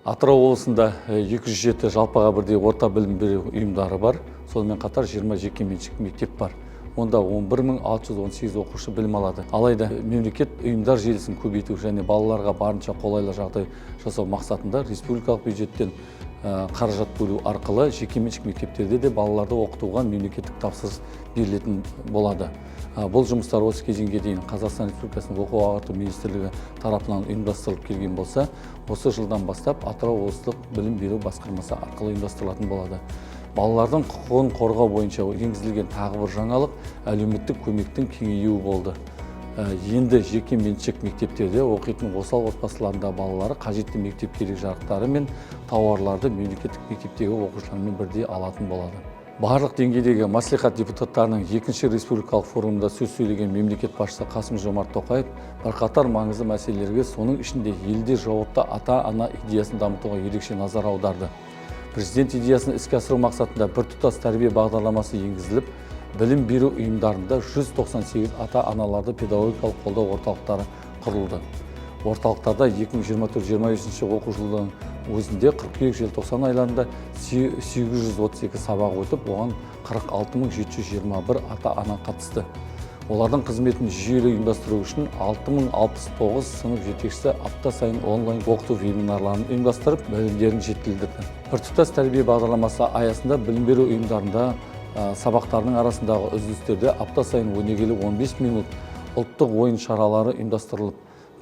Атырау облысында 207 жалпыға бірдей орта білім беру ұйымдары бар. Сонымен қатар 20 жекеменшік мектеп бар. Онда 11 618 оқушы білім алады. Алайда мемлекет ұйымдар желісін көбейту және балаларға барынша қолайлы жағдай жасау мақсатында республикалық бюджеттен қаражат бөлу арқылы жекеменшік мектептерде де балаларды оқытуға мемлекеттік тапсырыс берілетін болады. Бұл жұмыстар осы кезеңге дейін Қазақстан Республикасының Оқу ағарту министрлігі тарапынан ұйымдастырылып келген болса, осы жылдан бастап Атырау облыстық білім беру басқармасы арқылы ұйымдастырылатын болады. Балалардың құқығын қорғау бойынша енгізілген тағы бір жаңалық әлеуметтік көмектің кеңеюі болды. Енді жеке меншік мектептерде оқитын осал отбасыларында балалары қажетті мектеп керек жарақтары мен тауарларды мемлекеттік мектептегі оқушылармен бірдей алатын болады. Барлық деңгейдегі мәслихат депутаттарының екінші республикалық форумында сөз сөйлеген мемлекет басшысы Қасым Жомарт Тоқаев бірқатар маңызды мәселелерге, соның ішінде елде жауапты ата ана идеясын дамытуға ерекше назар аударды. Президент идеясын іске асыру мақсатында біртұтас тәрбие бағдарламасы енгізіліп, білім беру ұйымдарында 198 ата аналарды педагогикалық қолдау орталықтары құрылды. Орталықтарда 2024-25 оқу жылының өзінде қыркүйек, желтоқсан айларында 832 сабақ өтіп, оған 46 721 ата ана қатысты. Олардың қызметін жүйелі ұйымдастыру үшін 6069 сынып жетекшісі апта сайын онлайн оқыту вебинарларын ұйымдастырып, білімдерін жетілдірді. Біртұтас тәрбие бағдарламасы аясында білім беру ұйымдарында сабақтардың арасындағы үзілістерде апта сайын өнегелі 15 минут ұлттық ойын шаралары ұйымдастырылып,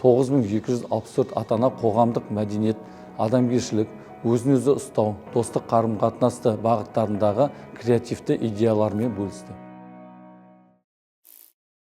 9264 ата ана қоғамдық мәдениет, адамгершілік, өзін өзі ұстау, достық қарым қатынасты бағыттарындағы креативті идеялармен бөлісті.